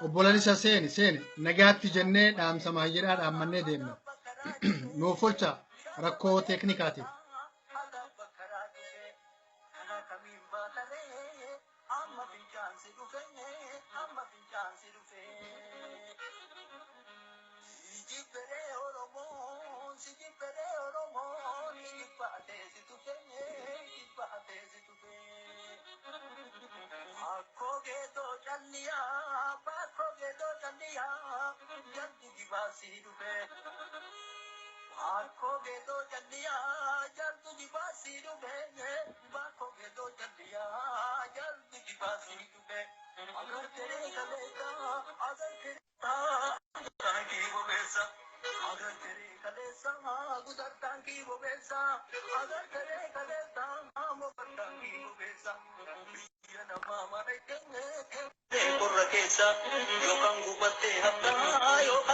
Obbolaan isaa, seeni, seeni. Nagaatti jennee dhaamsa maayyeedhaa dhaammannee deemna. Nuuf olcha rakkoo teeknikaatiif.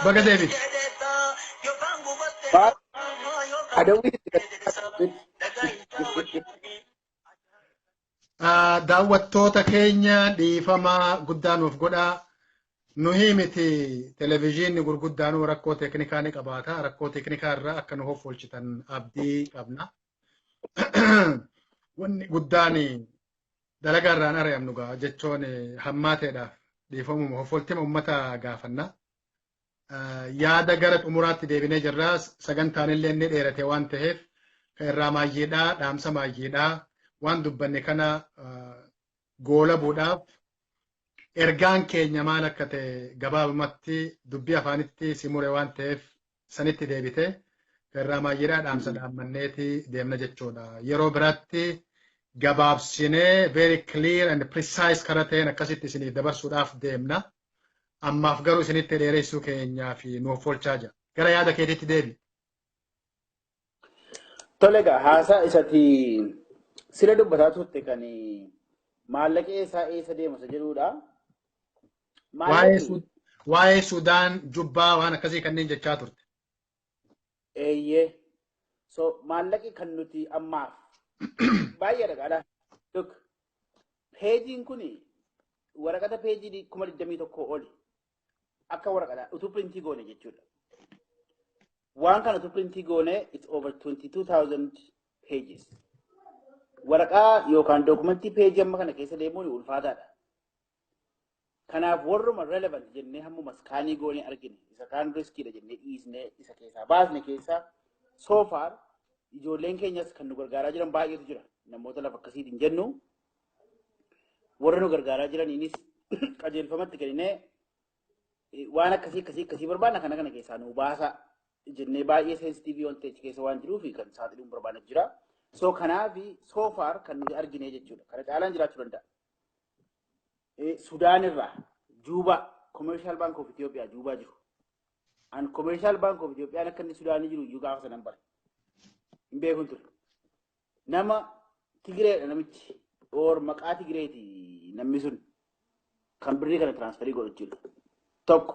Baga deebite. Adawwii. Daawwattoota keenya, dhiifama guddaa nuuf godhaa. Nuyi miti, televezyiinni gurguddaanuu rakkoo teeknikaa ni qabaata. Rakkoo teeknikaa irraa akka nu hoffolchitan abdii qabna. Wanni guddaan dalagaa irraan ari'amnu gaa jechuun hammaateedhaaf dhiifamuma hoffoltima uummata gaafanna. Yaada gara xumuraatti deebinee jirra. Sagantaan illee inni dheerate waan ta'eef kan irraa maayyeedhaa, dhaamsa maayyeedhaa waan dubbanne kana goolabuudhaaf ergaan keenya maal akka ta'e gabaabumatti dubbii afaanitti si mure waan ta'eef sanitti deebite irraa maayyeedhaa dhaamsa dhaammanneeti deemna jechuudha. Yeroo biraatti gabaabsinee very clear and precise karaa ta'een akkasitti isiniif dabarsuudhaaf deemna. Ammaaf garuu isinitti dheeressuu keenyaa fi nuuf oolchaa jira. Gara yaada keetiitti deebi. Tole egaa, haasaa isati sila dubbataa turte kan maallaqa eessaa eessa deema isa jedhudha. Waa'ee Sudaan, Jubbaa, waan akkasii kanneen jechaa turte. Eeyyee. So maallaqi kan nuti ammaaf baay'eedha qaadha. Look, peejiin kuni waraqata peejii 21,000 oli. Akka waraqata utuu printii goone jechuudha. Waan kana utuu printii goone, it's over 22,000 pages. Waraqaa yookaan dookumentii peejii amma kana keessa deemuun ulfaataadha. Kanaaf warruma relevant jennee hammuma scan goonee argine, isa kaan riskiidha jennee dhiisnee isa keessaa baasne keessaa, so far ijoolleen keenyas kan nu gargaaraa jiran baay'eetu jira. Namoota lafa akkasiitiin jennu warra nu gargaaraa jiraniinis qajeelfamatti kenninee waan akkasii akkasii akkasii barbaadna, kana kana keessaa nu baasa jennee, baay'ee sensitiivii waan ta'e keessa waan jiruuf kan saaxiluun barbaadne jira. So kanaaf so far kan nuti argine jechuudha. Kana caalaan jiraachuu danda'a. Sudaan irraa Juuba, Commercial Bank of Ethiopia Juubaa jiru. An Commercial Bank of Ethiopia akka inni Sudaanii jiru iyyuu gaafa sanan bare. Hin beekun ture. Nama Tigireedha namichi. Or maqaa Tigireeti namni sun. Kan birrii kana transfer godhu jechuudha. Tokko.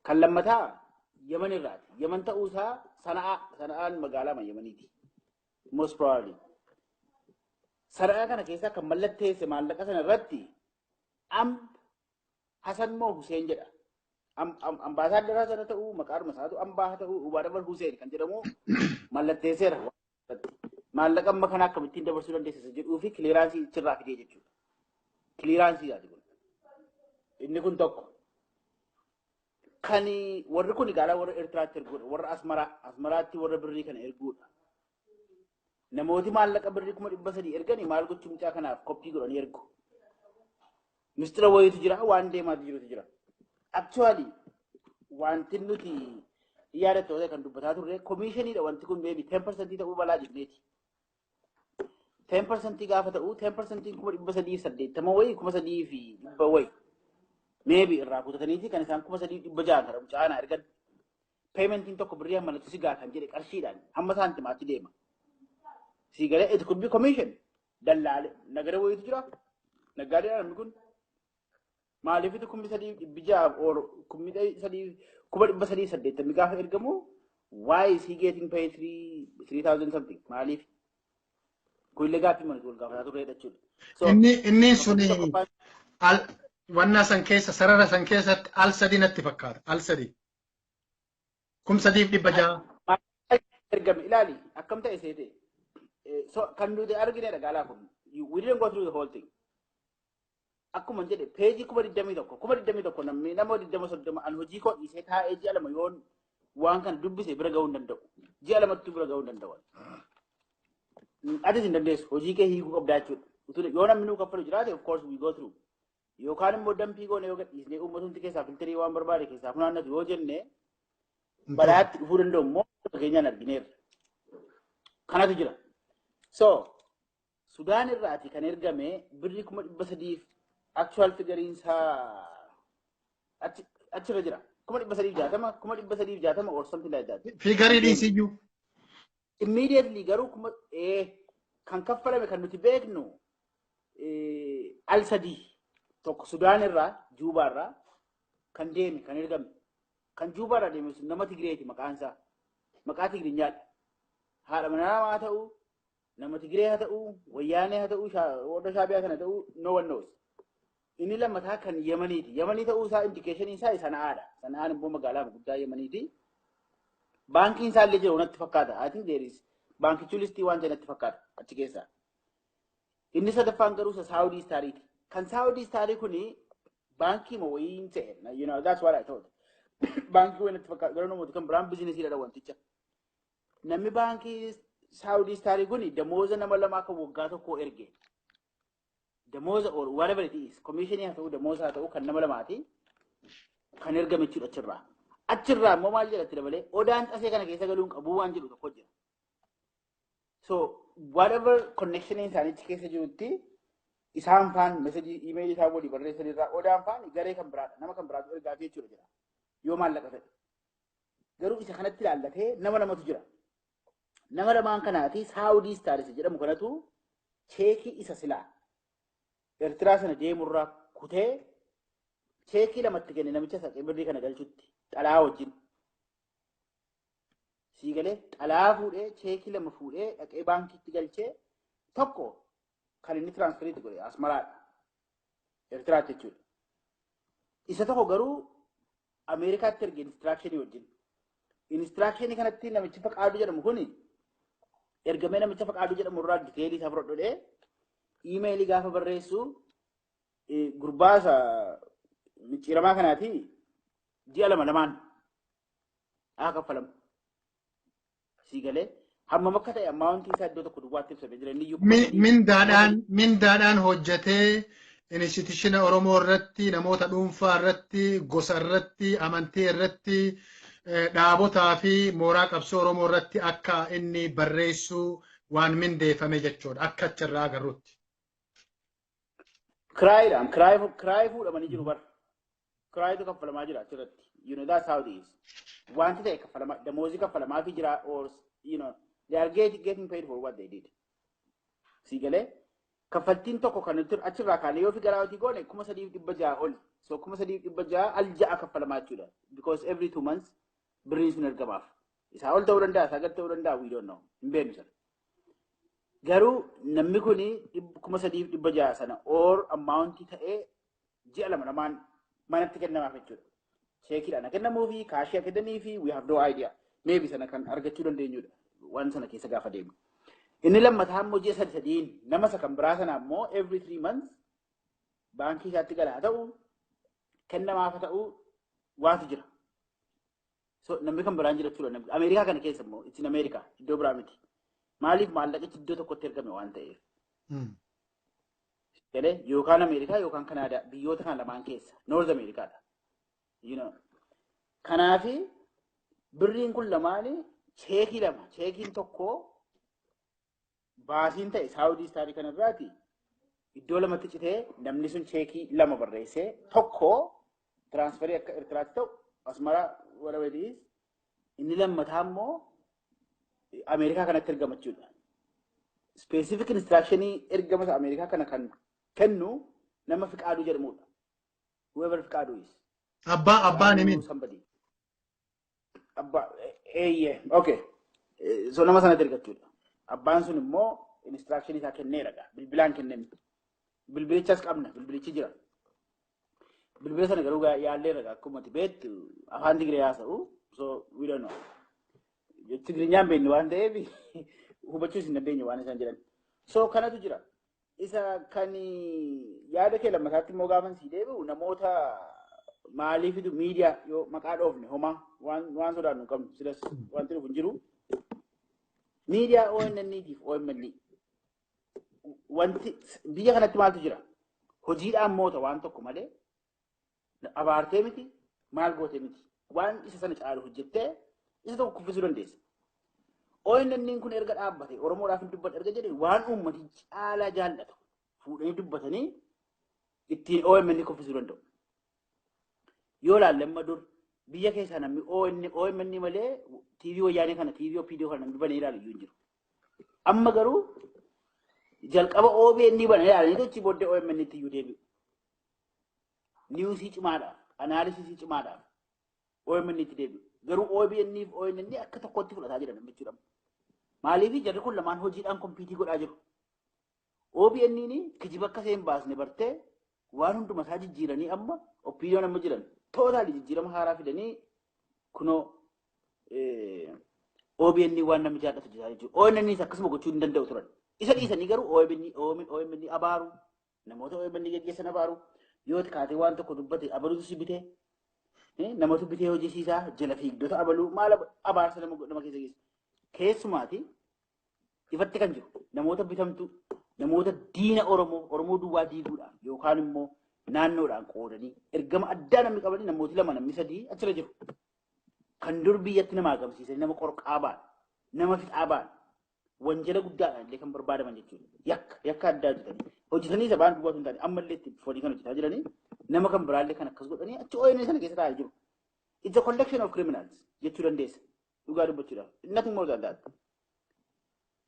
Kan lammataa Yaman irraati. Yaman ta'uusaa Sana'aa, Sana'aan magaalaa Yamaniiti. Most probably. Sana'aa kana keessaa kan mallatteesse maallaqa sana irratti Amb Hasan moo Huseen jedha. Ambaasaaddara Hasan ta'uu, maqaadhuma isaatu ambaa haa ta'uu, whatever, Huseen kan jedhamu mallatteesseera. Maallaqa amma kana akkamittiin dabarsuu dandeessisa jedhuu fi clearance achirraa fidee jechuudha. Clearance isaati kun. Inni kun tokko. Kan warri kun egaa warra Eertiraatti erguudha. Warra Asmaraa, Asmaraatti warra birrii kana erguudha. Namooti maallaqa birrii 300,000 erganii maal gochuu mucaa kanaaf koppii godhanii ergu? Mistira wayiitu jira, waan deemaa jirutu jira. Actually, wanti nuti yaadattoota kan dubbataa turre commissioniidha, wanti kun maybe 10% ta'uu balaa jenneeti. 10% gaafa ta'u, 10% 380,000 wayii, 3,100 wayii. Maybe irraa kutataniiti kan isaan 3,600 kana mucaa kana ergan. Paymentiin tokko birrii hammanatu si gaa kan jedhe qarshiidhaan hamma saantimaatti deema. Si galee, it could be commission. Dallaale nagara wayiitu jira. Naggaadee namni kun. Maaliifitu 3,600 or 3,380,000 gaafa ergamu, why is he getting paid 3,000 something? Maaliif? Kunillee gaaffii mana wal gaafataa turre jechuudha. Inni suni Wannaa san keessa, sarara san keessatti al sadi natti fakkaata. Al sadi. 3,600. Ergame ilaali, akkam ta'e seete. So kan nuti argine gaalaa kun, we didn't go through the whole thing. Akkuma jedhe, peejii 21,000, 21,000, namni nama 20, 30 an hojii koo dhiisee taa'ee ji'a 2 yoon waan kana dubbise bira ga'uu hin danda'u. Ji'a 2tti bira ga'uu hin danda'u. Atis hin dandeessu, hojii kee hiikuu qabdaa jechuudha. Yoo namni nuu kaffalu jiraate, of course we go through. Yookaan immoo dambii goone yoo gadhiisnee uummatumti keessaa filter waan barbaade keessaa funaannatu yoo jenne, balaatti dhufuu danda'u immoo fakkeenyaan argineerra. Kanatu jira. So Sudaan irraati kan ergame birrii 300,000, actual figure isaa achirra jira. 360,000, 360,000 or something like that. Figure dhiisiyyuu. Immediately garuu kuma kan kaffalame kan nuti beeknu al sadii, tokko Sudaan irraa Juubaa irraa kan deeme, kan ergame. Kan Juubaa irraa deeme sun nama Tigireeti maqaan isaa. Maqaa Tigiriinyaadha. Haadha manaa haa ta'u, nama Tigiree haa ta'u, Wayyaanee haa ta'u, warra Shaabiyaa kana ta'u, no one knows. Inni lammataa kan Yemeniiti. Yemanii ta'uu isaa indication isaa Sana'aadha. Sana'aan immoo magaalaa guddaa Yemeniiti. Baankiin isaa illee jiru natti fakkaata. I think there is baankichi list waan ta'e natti fakkaata achi keessaa. Inni sadaffaan garuu isa Saawudii Stariiti. Kan Saawudii Starii kuni baankii ma wayiin ta'e. That's what I thought. Baankii wayii natti fakkaata. Garuu namoota kan biraan businessiidha wanticha. Namni baankii Saawudii Starii kuni damooza nama lamaa kan waggaa tokkoo erge. Damooza or whatever it is, commission haa ta'u, damooza haa ta'u, kan nama lamaati. Kan ergame jechuudha achirraa. Achirraa immoo maal jedhatti dabalee odaan xasee kana keessa galuun qabuu waan jedhu tokko jira. So whatever connection isaanii achi keessa jirutti, isaan faan message email isaan walii barreessan irraa odaan faan garee kan biraadha, nama kan biraatu ergaafii jechuudha jira. Yoo maallaqa ta'e. Garuu isa kanatti ilaallatee nama lamatu jira. Nama lamaan kanaati Saawudii Stars jedhamu kanatu cheekii isa silaa Eertiraa sana deemurraa kutee cheekii lamatti kenne namicha saqee birrii kana galchutti xalaa wajjin. Sii galee, xalaa fuudhee, cheekii lama fuudhee dhaqee baankiitti galchee, tokko kan inni transferiitti godhe Asmaraadha. Eertiraatti jechuudha. Isa tokko garuu Ameerikaatti erge instruction wajjin. Instruction kanatti namichi Faqaaduu jedhamu kuni ergamee, namicha Faqaaduu jedhamu irraa detail isaa fudhadhee email gaafa barreessu, gurbaa isa micciiramaa kanaati ji'a lama lamaan haa kaffalamu. Sii galee, hammam akka ta'e ammaa wanti isaa iddoo tokko duwwaatti ibsamee jira. Inni iyyuu Mindaadhaan hojjetee institution Oromoo irratti, namoota dhuunfaa irratti, gosa irratti, amantii irratti, dhaabotaa fi mooraa qabsoo Oromoo irratti akka inni barreessu waan mindeeffame jechuudha. Akka achirraa agarrutti. Kiraayiidhaan kiraayii fuudhamanii jiru bara. Kiraayitu kaffalamaa jira achirratti. That's how it is. Wanti ta'e kaffalamaa, damoozii kaffalamaafii jira or they are getting paid for what they did. Sii galee, kaffaltiin tokko kan nuti achirraa kaanee yoo figure out goone 3,600 oli. So 3,600 al ja'a kaffalamaa jechuudha. Because every 2 months birriin sun ergamaaf. Isaa ol ta'uu danda'a, isaa gad ta'uu danda'a, we don't know. Hin beeknu sana. Garuu namni kuni 3,600 sana or amount ta'ee ji'a lama lamaan manatti kennamaaf jechuudha. Cheekiidhaan haa kennamuu fi cash haa kennanii fi, we have no idea. Maybe sana kan argachuu dandeenyudha. Waan sana keessa gaafa deemu. Inni lammataa immoo ji'a sadi sadiin nama isa kan biraa sana immoo every 3 months baankii isaatti gala haa ta'u, kennamaaf haa ta'u, waatu jira. So namni kan biraan jira jechuudha. Ameerikaa kana keessa immoo, it's in America, iddoo biraa miti. Maaliif? Maallaqichi iddoo tokkotti ergame waan ta'eef. Galee, yookaan Ameerikaa yookaan Kanaadaa, biyyoota kana lamaan keessa, North Americaadha. Kanaafi birriin kun lamaanii cheekii lama, cheekiin tokko baasiin ta'e Saawudii Starii kanarraati iddoo lamatti citee, namni sun cheekii lama barreessee, tokko transfer akka Eertiraatti ta'u Asmaraa, whatever it is, inni lammataa immoo Ameerikaa kanatti ergama jechuudha. Specific instruction ergama Ameerikaa kana kan kennu nama Fiqaaduu jedhamudha. Whoever Fiqaaduu is. Abbaan himin. Somebody. Abbaa, eeyyee, okay. So nama sanatti ergachuudha. Abbaan sun immoo instruction isaa kenneera gaa. Bilbilaan kenname. Bilbilichas qabna, bilbilichi jira. Bilbila sana garuu yaalleerra, akkuma ati beektu afaan Tigree haasa'u, so we don't know. Tigrinyaan beeknu waan ta'eef hubachuus hin dandeenye waan isaan jedhan. So kanatu jira. Isa kan yaada kee lammataatti immoo gaafan sii deebi'u, namoota maaliifitu miidiyaa yoo maqaa dhoofne homaa waan sodaannu hin qabnu, silas wanti dhufu hin jiru. Miidiyaa ONN tiif OMN, wanti biyya kanatti maaltu jira? Hojiidhaan moota waan tokko malee abaartee miti, maal gootee miti. Waan isa sana caalu hojjettee isa tokko kuffisuu dandeessa. ONN kun erga dhaabbate, Oromoodhaaf hin dubbadha erga jedhe, waan uummati caalaa jaallatu fuudhanii dubbatanii ittiin OMN kuffisuu danda'u. Yoo ilaalle, amma dur biyya keessaa namni OMN malee TV wayyaanee kana, TV OPDO kana namni banee ilaalu iyyuu hin jiru. Amma garuu jalqaba OBN banee ilaalanii achi booddee OMN itti iyyuu deebi'u. Newsii cimaadhaaf, analysisii cimaadhaaf OMN itti deebi'u. Garuu OBN fi ONN akka tokkotti fudhataa jiran jechuudha. Maaliif? Jarri kun lamaan hojiidhaan compete godhaa jiru. OBN kijiba akka isheen baasne bartee waan hunduma isaa jijjiiranii, amma OPDOn amma jiran totally jijjiirama haaraa fidanii kunoo OBN waan namni jaallatu jira jechuudha. ONN akkasuma gochuu hin danda'u turan. Isa dhiisanii garuu OMN abaaru, namoota OMN geggeessan abaaru, yoo kaatee waan tokko dubbate abaluutu si bitee, namatu bitee hojjisiisaa, jala fiigdota abaluu maal abaarsa nama keessa geessu. Keessumaati ifatti kan jiru namoota bitamtu, namoota diina Oromoo, Oromoo duwwaa diiguudhaaf yookaan immoo naannoodhaan qoodanii ergama addaa namni qabanii, namooti lama, namni sadii achirra jiru. Kan dur biyyatti nama agamsiisanii, nama qorqaa ba'an, nama fixaa ba'an, wanjala guddaadhaan illee kan barbaadaman jechuudha. Yakka addaa hojjetanii. Hojjetanii sabaan duwwaa hin taane, ammallee itti foonii kan hojjetaa jiranii, nama kan biraallee kan akkas godhanii achi ONN sana keessa taa'aa jiru. It's a collection of criminals jechuu dandeessa. Dhugaa dubbachuudhaaf. Nothing more than that.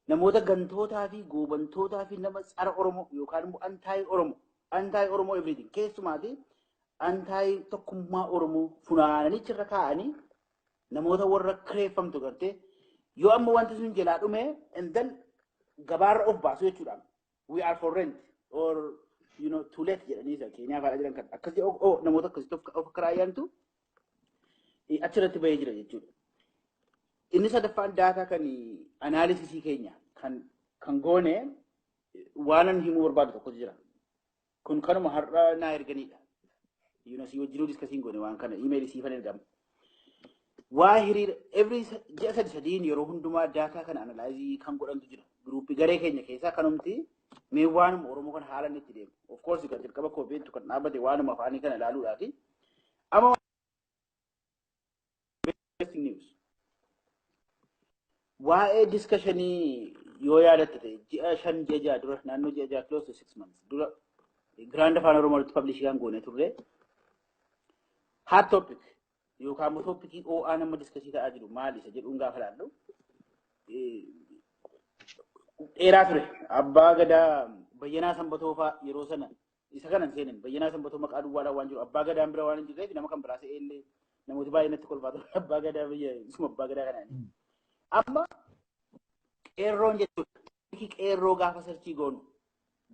Namoota gantootaa fi goobantootaa fi nama tsara Oromoo yookaan immoo anti Oromoo, anti Oromoo everything, keessumaati anti tokkummaa Oromoo funaananii achirra kaa'anii, namoota warra kireeffamtu gartee yoo amma wanti sun jalaa dhume and then gabaarra of baasu jechuudha. "We are for rent" or "to let" jedhanii isa Keeniyaa fa'aa jiran kan akkasii namoota akkasitti of kiraayyantu achirratti bahee jira jechuudha. Inni sadaffaan data kan analysisii keenya kan goone waanan himuu barbaadu tokkotu jira. Kun kanuma har'a naa erganidha. Si wajjinuu discussiin goone waan kana, emailii siifan ergama. Waa hiriira every ji'a sadi sadiin yeroo hundumaa data kana analyze kan godhantu jira. Groupii garee keenya keessaa kanumti mee waanuma Oromoo kan haala inni itti deemu. Of course kan jalqaba koo beektu kan dhaabbate waanuma afaanii kana ilaaluudhaafi. Amma news. Waa'ee discussionii yoo yaadatte ta'e, ji'a 5, ji'a 6 dura, naannoo ji'a 6, close to 6 months dura, Grand Afaan Oromoo irratti publish kan goone turre. Hot topic yookaan immoo topicii OA nama discussii ta'aa jiru maali isa jedhuun gaafa ilaallu dheeraa ture. Abbaa Gadaa Bayyanaa Sanbatoo fa'aa yeroo sana isa kana hin seenan. Bayyanaa Sanbatoo maqaa duwwaadhaan waan jiru, Abbaa Gadaan bira waan hin jirreef nama kan biraa se'ee illee namooti baay'ee natti kolfaa ture. Abbaa Gadaa biyya isuma Abbaa Gadaa kanaan. Amma qeerroon jechuudha. Qeerroo gaafa search goonu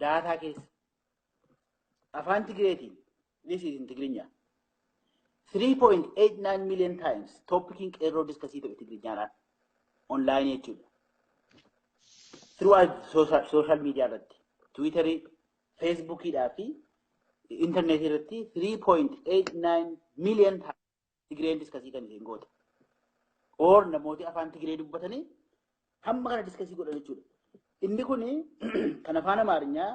data keessa afaan Tigireetiin, this is in Tigrinya, 3.89 million times topiciin qeerroo discuss ta'e Tigrinyaadhaan online jechuudha. Throughout social media irratti, Twitterii, Facebookiidhaa fi internetii irratti 3.89 million times Tigreen discuss kan isheen goote. Or namooti afaan Tigree dubbatanii hamma kana discuss godhan jechuudha. Inni kuni kan afaan Amaarinyaa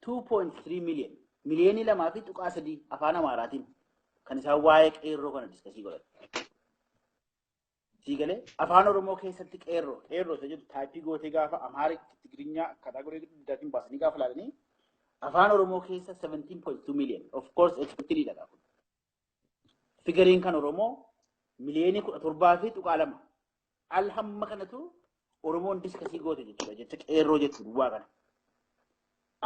2.3 million, 2.3 miliyoonii afaan Amaaraatiin kan isaan waa'ee qeerroo kana discuss godhan. Siigalee afaan Oromoo keessatti qeerroo qeerroo isa jedhu type gootee gaafa Amaarik, Tigiriinyaa category addaatiin baasanii gaafa ilaalanii, afaan Oromoo keessa 17.2 million, of course expected dha kun. Figureiin kan Oromoo 17.2 miliyoonii. Al hamma kanatu Oromoon discuss goote jechuudha jecha qeerroo jettu duwwaa kana.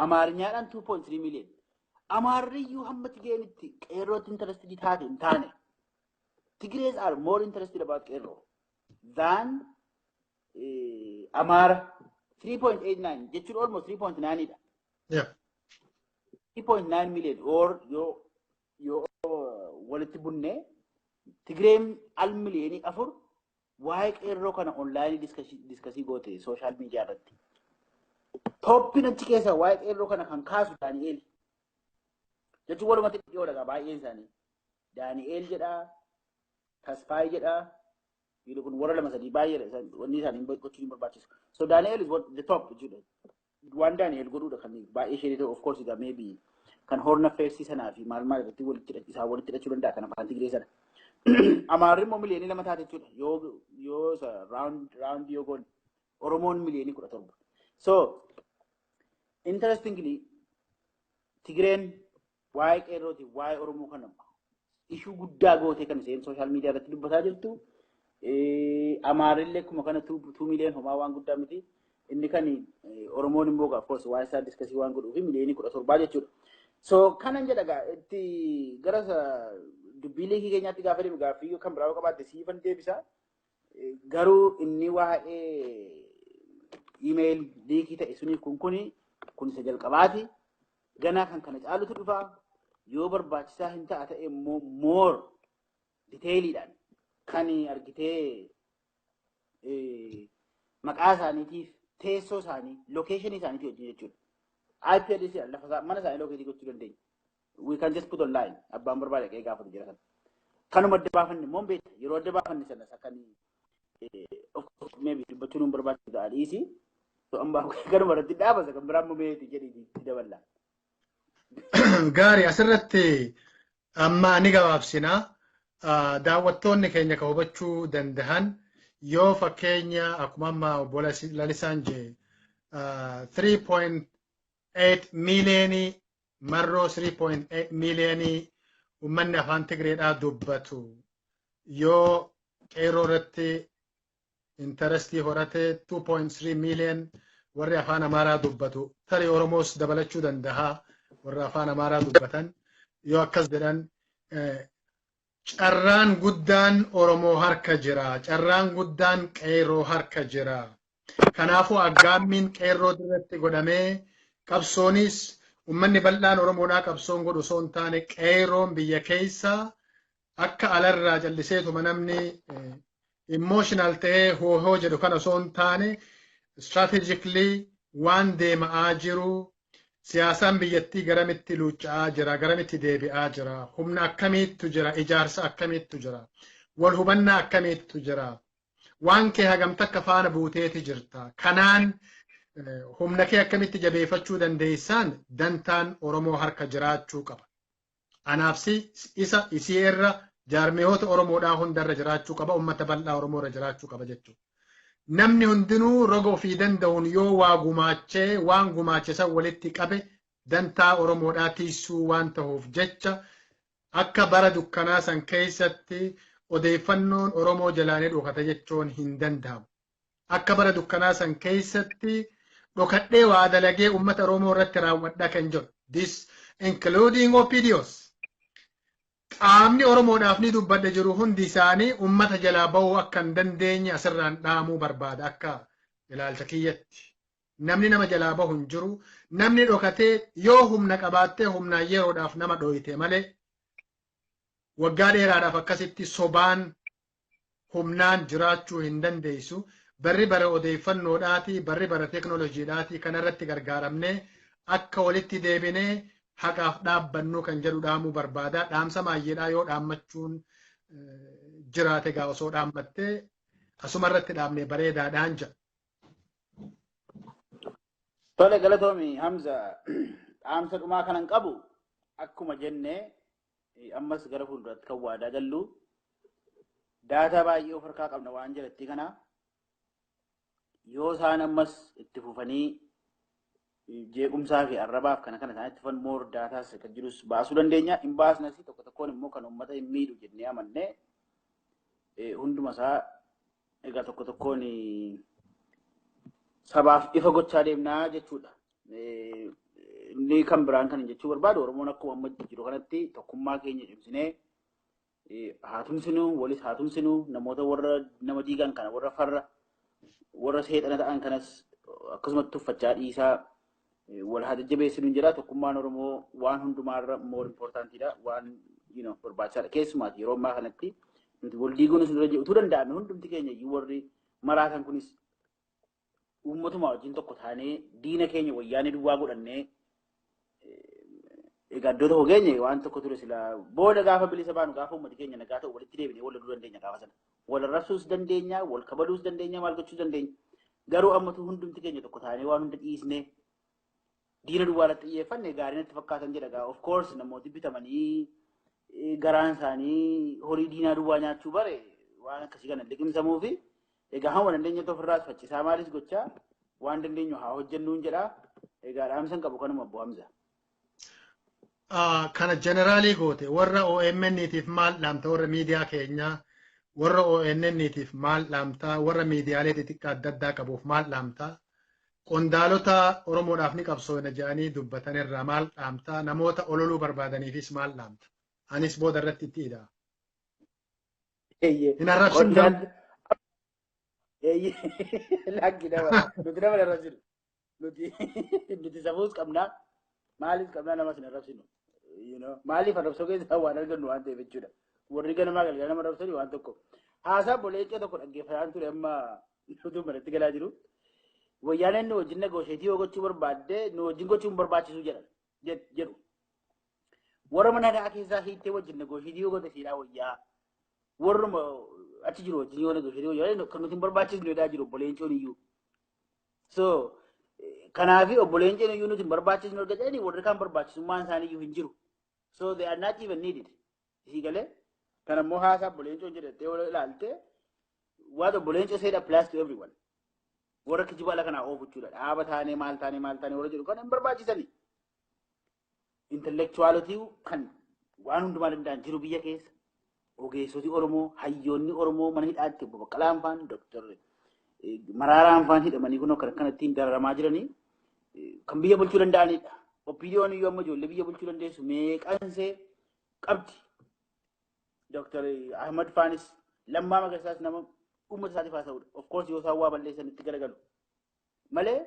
Amaarinyaadhaan 2.3 million. Amaarriyyuu hamma Tigreenitti qeerrootti interested taate hin taane. Tigrees are more interested about qeerroo than Amaara. 3.89 jechuun almost 3.9 dha. 3.9 million or yoo walitti bunne Tigreen al 4 miliyoonii waa'ee qeerroo kana online discuss goote social media irratti. Topiin achi keessa waa'ee qeerroo kana kan kaasu Daani'eel. Jechuun walumatti dhiyoodha baay'een isaanii. Daani'eel jedhaa, Tasfaayee jedhaa, kun warra lama sadii baay'eedha, wanni isaanii gochuun hin barbaachisu. So Daani'eel is what the top jechuudha. Waan Daani'eel godhuudha kan baay'ee ishee ta'u, of course egaa maybe kan Horn Affairs sanaa fi maal maal irratti walitti isaa walitti hidhachuu danda'a kan afaan Tigree sana. Amaarri immoo 2 miliyoonii taate jechuudha. Yoo round yoo goone Oromoon 17 miliyoonii. So interestingly, Tigreen waa'ee qeerrootiif waa'ee Oromoo kana issue guddaa gootee kan isheen social media irratti dubbataa jirtu. Amaarillee akkuma kana 2 million homaa waan guddaa miti. Inni kan Oromoon immoo of course waa'ee isaa discuss waan godhuufi 17 miliyoonii jechuudha. So kanan jedha gaa itti gara dubbii leakii keenyaatti gaafa deemu gaaffii kan biraa yoo qabaatte siifan deebisa. Garuu inni waa'ee email leakii ta'e suniif kun isa jalqabaati. Ganaa kan kana caalutu dhufa. Yoo barbaachisaa hin ta'a ta'e immoo more detailiidhaan kan argitee maqaa isaaniitiif, teessoo isaanii, locationii isaaniitii wajjin jechuudha. IP address lafa mana isaanii locate gochuu dandeenya. We can just put online, abbaan barbaade qe'ee gaafatu jira sana. Kanuma adda baafanne immoo beekta, yeroo adda baafanne sana kan of course maybe dubbachuun hin barbaachisu ta'a, dhiisi. So amma kanuma irratti dhaabasa, kan biraa immoo meeti jedhii itti daballa. Gaarii, asirratti amma ni gabaabsina. Daawwattoonni keenya kan hubachuu danda'an yoo fakkeenya akkuma amma obbo Lalisaan jee 3.8 miiliyoonii marroo 3.8 miiliyoonii uummanni afaan Tigreedhaa dubbatu yoo qeerroo irratti interestii horate, 2.3 miiliyoon warri afaan Amaaraa dubbatu, tarii Oromoos dabalachuu danda'a, warra afaan Amaaraa dubbatan yoo akkas jedhan, carraan guddaan Oromoo harka jira. Carraan guddaan qeerroo harka jira. Kanaafuu aggaammiin qeerroo duratti godhamee qabsoonis uummanni bal'aan Oromoodhaa qabsoon godhu osoo hin taane, qeerroon biyya keessa akka alarraa calliseetuma namni emotional ta'ee hoohoo jedhu kana osoo hin taane, strategically waan deema'aa jiru, siyaasaan biyyattii garamitti luucca'aa jira, garamitti deebi'aa jira, humna akkamiittu jira, ijaarsa akkamiittu jira, wal hubannaa akkamiittu jira, waan kee hagam takka faana buuteeti jirta, kanaan humna kee akkamitti jabeeffachuu dandeessaan dantaan Oromoo harka jiraachuu qaba. Anaafsi isa isii irra jaarmiyoota Oromoodhaa hundarra jiraachuu qaba, uummata bal'aa Oromoo irra jiraachuu qaba jechuudha. Namni hundinuu roga ofii danda'uun yoo waa gumaachee, waan gumaache san walitti qabe, dantaa Oromoodhaa tiisuu waan ta'uuf jecha, akka bara dukkanaa san keessatti odeeffannoon Oromoo jalaanii dhokata jechuun hin danda'amu. Akka bara dukkanaa san keessatti dhokadhee waa dalagee uummata Oromoo irratti raawwadha kan jedhu. This including OPDOs. Qaamni Oromoodhaaf ni dubbadha jiru hundi isaanii uummata jalaa bahuu akka hin dandeenye asirraan dhaamuu barbaada akka ilaalcha kiyyatti. Namni nama jalaa bahu hin jiru. Namni dhokatee yoo humna qabaattee humnaan yeroodhaaf nama dhoyite malee, waggaa dheeraadhaaf akkasitti sobaan humnaan jiraachuu hin dandeessu. Barri bara odeeffannoodhaati, barri bara teeknooloojiidhaati, kanarratti gargaaramnee akka walitti deebinee haqaaf dhaabbannu kan jedhu dhaamuu barbaada. Dhaamsa maayyeedhaa yoo dhaammachuun jiraate gaa osoo dhaammattee asuma irratti dhaabnee bareedaadhaan jedha. Tole, galatoomi Hamza. Dhaamsa dhumaa kanan qabu, akkuma jennee ammas gara fuulduraatti kan waadaa gallu, data baay'ee of harkaa qabna waan jedhatti kana yoo isaan ammas itti fufanii jeequmsaa fi arrabaaf kana kana isaan itti fufan, more datas kan jirus baasuu dandeenya. Hin baasnas, tokko tokkoon immoo kan uummata hin miidhu jennee amannee hunduma isaa egaa tokko tokkoon sabaaf ifa gochaa deemnaa jechuudha. Inni kan biraan kan jechuu barbaadu, Oromoon akkuma amma jiru kanatti tokkummaa keenya cimsinee haa tumsinu, walis haa tumsinu, namoota warra nama diigan kana, warra farra, warra seexana ta'an kanas akkasumatti tuffachaa dhiisaa. Wal haa jajjabeessinu jira. Tokkummaan Oromoo waan hundumaarra more importantidha. Waan barbaachisaadha. Keessumaati yeroo ammaa kanatti nuti wal diiguun isin dura utuu danda'ame hundumti keenya iyyuu warri maraatan kunis uummatuma wajjin tokko taanee diina keenya Wayyaanee duwwaa godhannee egaa iddoo tokko geenye waan tokko ture. Sila booda gaafa bilisa baanu, gaafa uummati keenya nagaa ta'u, walitti deebinee wal loluu dandeenya gaafa sana. Wal arrabsuus dandeenya, wal kabaluus dandeenya, maal gochuus dandeenya. Garuu ammatu hundumti keenya tokko taanee waan hunda dhiisnee diina duwwaa irratti xiyyeeffanne gaarii natti fakkaatan jedha gaa. Of course, namooti bitamanii garaan isaanii horii diinaa duwwaa nyaachuu bare waan akkasii kana liqimsamuu fi egaa hamma dandeenye ofirraas faccisaa maalis gochaa waan dandeenyu haa hojjennuun jedha. Egaa dhaamsan qabu kanuma, Obbo Hamza. Kana general goote. Warra OMN-tiif maal dhaamta? Warra miidiyaa keenyaa, warra ONN-tiif maal dhaamta? Warra miidiyaalee xixiqqaa adda addaa qabuuf maal dhaamta? Qondaalota Oromoodhaaf ni qabsoona jedhanii dubbatan irraa maal dhaamta? Namoota ololuu barbaadaniifis maal dhaamta? Anis booda irratti itti hidha. Hin arrabsin garuu. Lakki, nama nuti nama hin arrabsinu. Nuti safuus qabnaa, maalis qabnaa, namas hin arrabsinu. Maaliif arrabsoo keessaa waan argannu waan ta'eef jechuudha. Warri ganamaa galgala nama arrabsani waan tokko. Haasaa boleeccoo tokko dhaggeeffataan ture amma utuu manatti galaa jiru. Wayyaaneen nu wajjin negotiate yoo gochuu barbaadde nu wajjin gochuu hin barbaachisu jedhu. Warra mana hidhaa keessaa hiittee wajjin negotiate yoo goote siidhaa wayyaa. Warruma achi jiru wajjin yoo negotiate wayyaa kan nuti hin barbaachisnu jedhaa jiru obbo Leencoon iyyuu. So kanaafi obbo Leencoon iyyuu nuti hin barbaachisnu erga jedhanii warri kaan barbaachisummaan isaanii iyyuu hin jiru. So they are not even needed. Isii galee kan ammoo haasaa obbo Leencoon jedhattee yoo ilaalte, what obbo Leencoo said applies to everyone. Warra kijiba ala kanaa oofu jechuudha. Dhaaba taanee maal taanee maal taanee warra jedhu kan hin barbaachisani. Intellectualotii kan waan hundumaa danda'an jiru biyya keessa. Ogeessoti Oromoo, hayyoonni Oromoo mana hidhaatti obbo Baqqalaan faan, Dooktar Maraaraan faan hidhamanii kun kan akkanattiin dararamaa jiranii kan biyya bulchuu danda'anidha. OPDOn iyyuu amma ijoollee biyya bulchuu dandeessu meeqansee qabdi. Dooktar Ahmad faanis, Lammaa Magarsaas nama uummata isaatiif haasa'udha. Of course, yoo isaan waa balleessan itti garagalu. Malee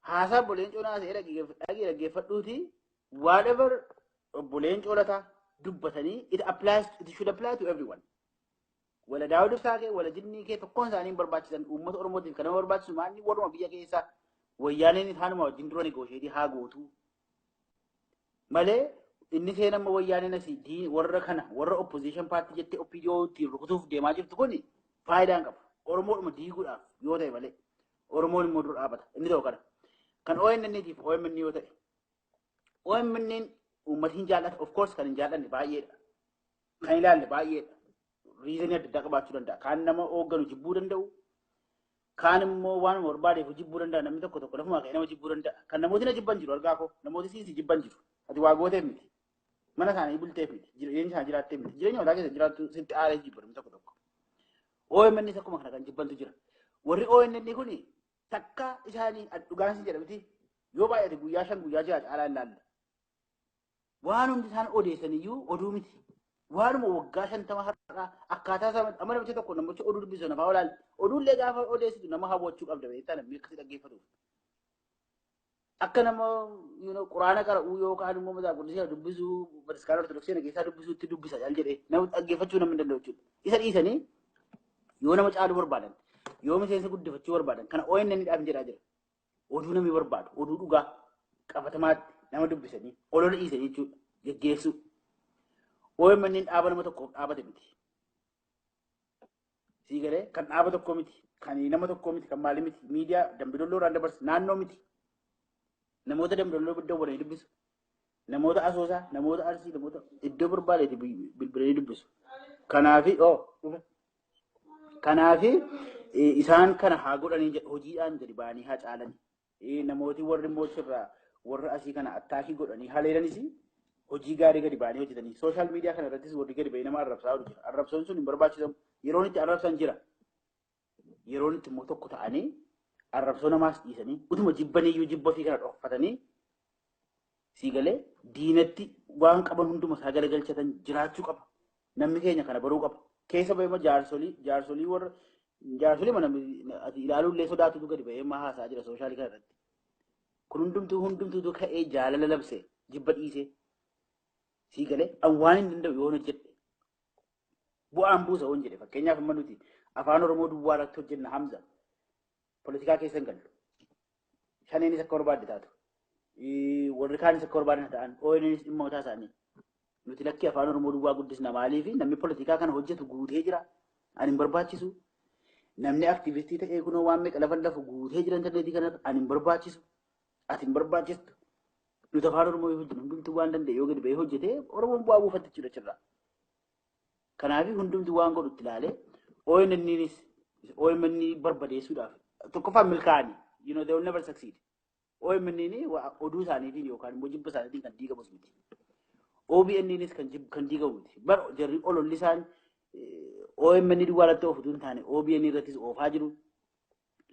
haasaa obbo Leencoo naasa'ee dhagee dhaggeeffadhuuti, whatever obbo Leencoo Lataa dubbatanii it applies, it should apply to everyone. Wala Daawud Ibsaa kee, wala jinnii kee, tokkoon isaanii hin barbaachisan. Uummata Oromootiif kan nama barbaachisu maanni warruma biyya keessaa Wayyaaneen isaanuma wajjin dura negotiate haa gootu. Malee inni seenamma Wayyaaneen asii warra kana warra opposition party jettee OPDO ittiin rukutuuf deemaa jirtu kun faayidaa hin qabu. Oromoodhuma diiguudhaaf yoo ta'e malee Oromoon immoo dura dhaabata. Inni ta'u kana. Kan ONN tiif OMN yoo ta'e, OMN uummati hin jaallata. Of course, kan hin jaallanne baay'eedha. Kan ilaalle baay'eedha. Reason adda addaa qabaachuu danda'a. Kaan nama hoogganu jibbuu danda'u. Kaan immoo waan barbaadeef jibbuu danda'a. Namni tokko tokko lafumaa ka'ee nama jibbuu danda'a. Kan namooti na jibban jiru argaa koo. Namooti siisi jibban jiru. Ati waa gooteef miti. Mana isaanii bulteef miti. Jireenya isaanii jiraatteef miti. Jireenya mataa keessa jiraattu sitti aaree jibba namni tokko tokko. OMN akkuma kana kan jibbantu jira. Warri ONN kuni takka isaanii dhugaan sin jedhamti yoo baay'ate guyyaa 5, guyyaa 6 caalaa hin laalle. Waan hundi isaan odeessan iyyuu oduu miti. Waanuma waggaa 50 har'aa akkaataa isaa amma namicha tokko namicha oduu dubbisu nafaa olaal oduullee gaafa odeessitu nama hawwachuu qabda, beektaa, namni akkasii dhaggeeffatuuf. Akka nama quraana qara'uu yookaan immoo mataa quddisii dubbisuu bataskaana Ortodoksii keessaa dubbisuutti dubbisa jaal jedhee nama dhaggeeffachuu namni danda'u jechuudha. Isa dhiisanii yoo nama caaluu barbaadan, yoo miseensa guddifachuu barbaadan, kana ONN dhaaf jedhaa jira. Oduu namni barbaadu, oduu dhugaa qabatamaatti nama dubbisanii olola dhiisanii jechuudha geggeessuu. OMN dhaaba nama tokkoof dhaabate miti. Sii galee, kan dhaaba tokkoo miti, kan nama tokkoo miti, kan maalii miti, miidiyaa Dambidolloo irraan dabarsu naannoo miti. Namoota Dambidolloo bilbilanii dubbisu. Namoota Asoosaa, namoota Arsii, namoota iddoo barbaadeeti bilbilanii dubbisu. Kanaafi oo dhufe. Kanaafi isaan kana haa godhanii, hojiidhaan gadi ba'anii haa caalani. Namooti warri immoo sirraa warra asii kana attack godhanii haleelanis hojii gaarii gadi ba'anii hojjetanii. Social media kana irrattis warri gadi ba'ee nama arrabsaa jiru jira. Arrabsoon sun hin barbaachisamu. Yeroon itti arrabsan jira. Yeroon itti immoo tokko ta'anii arrabsoo namaas dhiisanii utuma jibbaniyyuu jibba ofii kana dhokfatanii, sii galee, diinatti waan qaban hunduma isaa galagalchatan jiraachuu qaba. Namni keenya kana baruu qaba. Keessa ba'ee jaarsolii warra jaarsolii mana ati ilaaluu illee sodaatutu gadi ba'ee maa haasaa jira social kana irratti. Kun hundumtuu ka'ee jaalala labse jibba dhiisee sii galee waan hin danda'u yoon hojjedhe bu'aan buusa hoon jedhe. Fakkeenyaaf amma nuti afaan Oromoo duwwaa irratti hojjenna. Hamza, poolitikaa keessa hin gallu. Shaneenis akka barbaadde taatu. Warri kaanis akka barbaadan ta'an. ONNs dhimma mataa isaanii. Nuti lakkii, afaan Oromoo duwwaa guddisna. Maaliif? Namni poolitikaa kana hojjetu guutee jira. Ani hin barbaachisu. Namni aktivistii ta'ee kunoo waan meeqa lafa lafu guutee jira intarneetii kanarra. Ani hin barbaachisu. Ati hin barbaachistu. Nuti afaan Oromoo yoo hojjennu, hundumtuu waan danda'e yoo gadi bahee hojjete, Oromoon bu'aa buufatti jechuudha achirraa. Kanaaf hundumtuu waan godhu itti ilaalee ONNs OMN barbadeessuudhaaf tokkoffaan milkaa'anii, they will never succeed. OMN oduu isaaniitiin yookaan immoo jibba isaaniitiin kan diigamus miti. OBNnis kan diigamu miti. Bar jarri ololli isaan OMN duwwaa irratti oofu hin taane OBN irrattis oofaa jiru.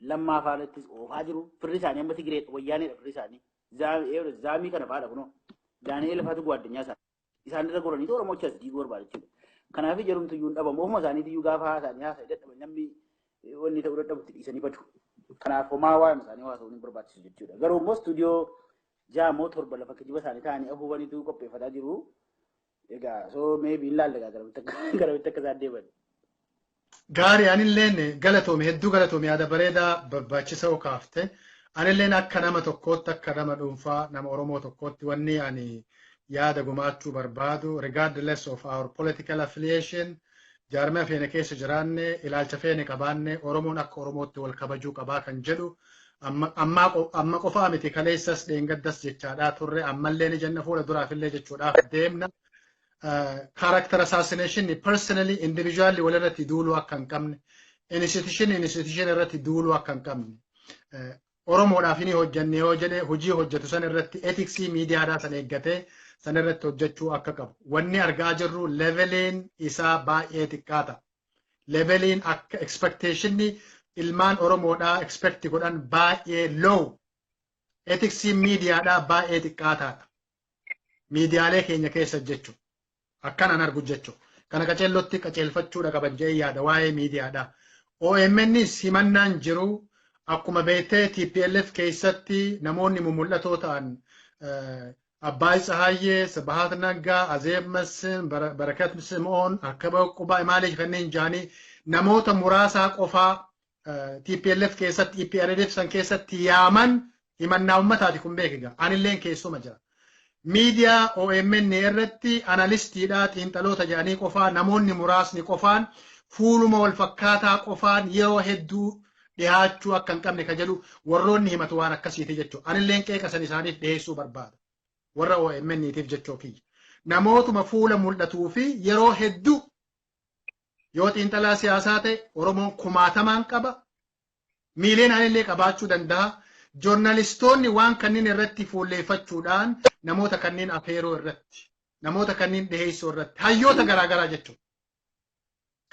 Lammaa irrattis oofaa jiru. Firri isaanii amma Tigiree Wayyaaneedha firri isaanii. Zaamii kana fa'aadha kunoo. Daani'eel faatu guwaddinyaa isaanii. Isaan irra goranii Oromoo as diiguu barbaada jechuudha. Kanaaf jarumtu iyyuu hin dhabamu. Ofuma isaaniitii iyyuu gaafa haasa'anii haasa'anii dadhaban, namni wanni ta'uu dadhabutti dhiisanii badu. Kanaaf homaa waa'ee isaanii haasa'uun hin barbaachisu jechuudha. Garuu immoo istuudiyoo 6 moo 7 lafa kijiba isaanii ta'anii afuufaniitu qopheeffataa jiru. Egaa so maybe hin laalle garamitti akka isaan deeman. Gaarii, anilleen galatoome, hedduu galatoome, yaada bareedaa barbaachisaa kaafte. Anilleen akka nama tokkootti, akka nama dhuunfaa, nama Oromoo tokkootti, wanni ani yaada gumaachuu barbaadu, regardless of our political affiliation, jaarmaya feene keessa jiraanne, ilaalcha feene qabaanne, Oromoon akka Oromootti wal kabajuu qabaa kan jedhu amma qofaa miti, kaleessas dheengaddas jechaadhaa turre, ammallee ni jenna, fuula duraafillee jechuudhaaf deemna. Character assassination, personally, individually walirratti duuluu akka hin qabne, institution irratti duuluu akka hin qabne, Oromoodhaaf ni hojjanne yoo jedhe, hojii hojjetu san irratti ethicsii miidiyaadhaa san eeggatee san irratti hojjechuu akka qabu. Wanni argaa jirru leveliin isaa baay'ee xiqqaata. Leveliin akka expectationii ilmaan Oromoodhaa expect godhan baay'ee low. Ethicsii miidiyaadhaa baay'ee xiqqaataadha. Miidiyaalee keenya keessa jechuudha. Akkanaan argu jechuudha. Kana qaceellotti qaceelfachuudha qaban jedhee yaada waa'ee miidiyaadhaa. OMNs himannaan jiru akkuma beektee TPLF keessatti namoonni mumul'atoo ta'an Abbaay Tsahaayyee, Sabahat Naggaa, Azeeb Massin, Barakat Sim'oon, Akkaba Qubaa maaliif kanneen jaanii namoota muraasaa qofaa TPLF keessatti, EPRDF san keessatti yaaman, himannaa uummataati kun beekiga. Anilleen keessuma jira. Miidiyaa OMN irratti analistiidha, xiinxaloota jedhanii qofaa namoonni muraasni qofaan fuuluma wal fakkaataa qofaan yeroo hedduu dhiyaachuu akka hin qabne ka jedhu warroonni himatu waan akkasiiti jechuudha. Anilleen qeeqa san isaaniif dhiyeessuu barbaada. Warra OMN-tiif jechuu kiyya. Namootuma fuula mul'atuu fi yeroo hedduu yoo xiinxalaa siyaasaa ta'e Oromoon kumaatamaan qaba. Miiliyoonaan illee qabaachuu danda'a. Joornaalistoonni waan kanneen irratti fuulleeffachuudhaan namoota kanneen afeeroo irratti, namoota kanneen dhiheessuu irratti, hayyoota garaagaraa jechuudha.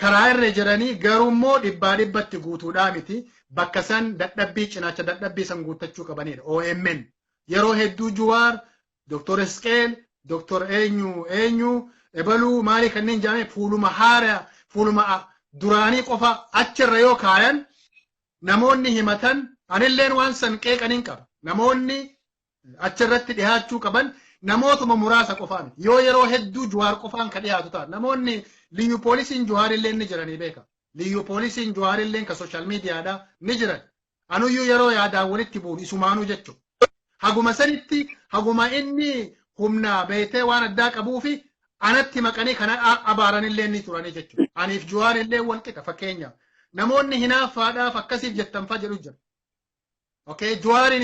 Karaa irra jiranii garuu immoo dhibbaa dhibbatti guutuudhaa miti, bakka san dadhabbii cinaacha dadhabbii san guuttachuu qabanidha. OMN yeroo hedduu Juwaar, Dr. Isqeel, Dr. eenyu eenyu ebaluu maalii kanneen jedhame fuuluma haaraa, fuuluma duraanii qofa achirra yoo kaayan, namoonni himatan anilleen waan san qeeqaniin qaba. Namoonni achirratti dhiyaachuu qaban namootuma muraasa qofaa miti. Yoo yeroo hedduu Juwaar qofaan ka dhiyaatu ta'a. Namoonni liyyu poolisiin Juwaar illee ni jiranii beeka. Liyyu poolisiin Juwaar illee ka social miidiyaadhaa ni jiran. Anuyyuu yeroo yaadaan walitti bu'uun isumaanuu jechuudha. Haguma sanitti, haguma inni humna beetee waan addaa qabuu fi anatti maqanii kana abaaran illee ni turanii jechuudha. Aniif Juwaar illee wal qixa fakkeenyaaf. Namoonni hinaaffaadhaaf akkasiif jettan fa'a jedhu jira. Okay, Juwaariin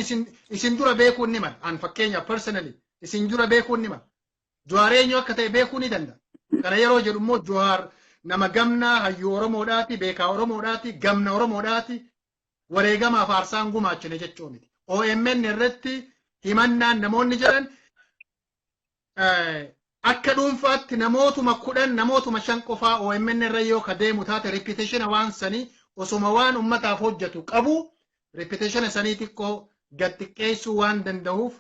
isin dura beekuun ni mala. An fakkeenyaaf personally isin dura beekuun ni mala. Juwaar eenyu akka ta'e beekuu ni danda'a. Kana yeroo jedhu immoo Juwaar nama gamnaa, hayyuu Oromoodhaati, beekaa Oromoodhaati, gamna Oromoodhaati, wareegamaaf aarsaan gumaachine jechuu miti. OMN irratti himannaan namoonni jedhan akka dhuunfaatti namootuma 10, namootuma 5 qofaa OMN irra yoo ka deemu taate, reputation waan sanii osoma waan ummataaf hojjetu qabu reputation sanii xiqqoo gad xiqqeessuu waan danda'uuf,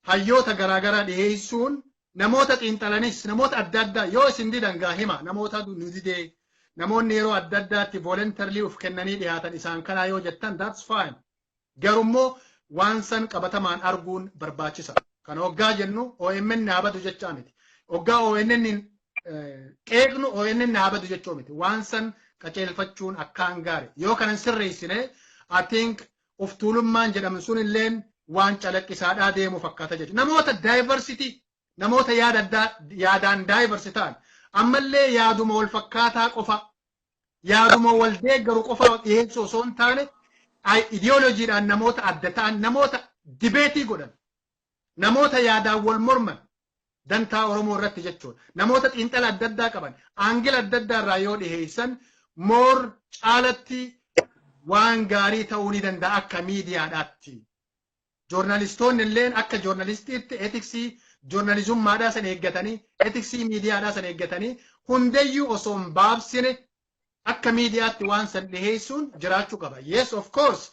hayyoota garaagaraa dhiheessuun, namoota xiinxalanis, namoota adda addaa yoo isin didan gaa hima, namoota nu didee, namoonni yeroo adda addaatti voluntarily uf kennanii dhiyaatan isaan kanaa yoo jettan, that's fine. Garummoo Waan san qabatamaan arguun barbaachisa. Kana hoggaa jennu OMN haa badu jechaa miti. Hoggaa ONN qeeqnu ONN haa badu jechuu miti. Waan san qaceelfachuun akkaan gaari. Yoo kanan sirreessine, I think of tuulummaan jedhamu sun illeen waan calaqqisaadhaa deemu fakkaata jechuudha. Namoota diversity, namoota yaada addaa, yaadaan diverse ta'an, ammallee yaaduma wal fakkaataa qofa, yaaduma wal deeggaru qofa dhiyeessuu osoo hin taane, ideolojiidhaan namoota adda ta'an, namoota debate godhan, namoota yaadaan wal morman dantaa Oromoo irratti jechuudha. Namoota xiinxala adda addaa qaban, angle adda addaa irraa yoo dhiyeessan, more caalatti waan gaarii ta'uu ni danda'a akka miidiyaadhaatti. Joornaalistoonni illeen akka joornaalistiitti ethics joornaalizummaadhaa san eeggatanii, ethics miidiyaadhaa san eeggatanii, hundeyyuu osoo hin baabsine akka miidiyaatti waan san dhiheessuun jiraachuu qaba. Yes, of course,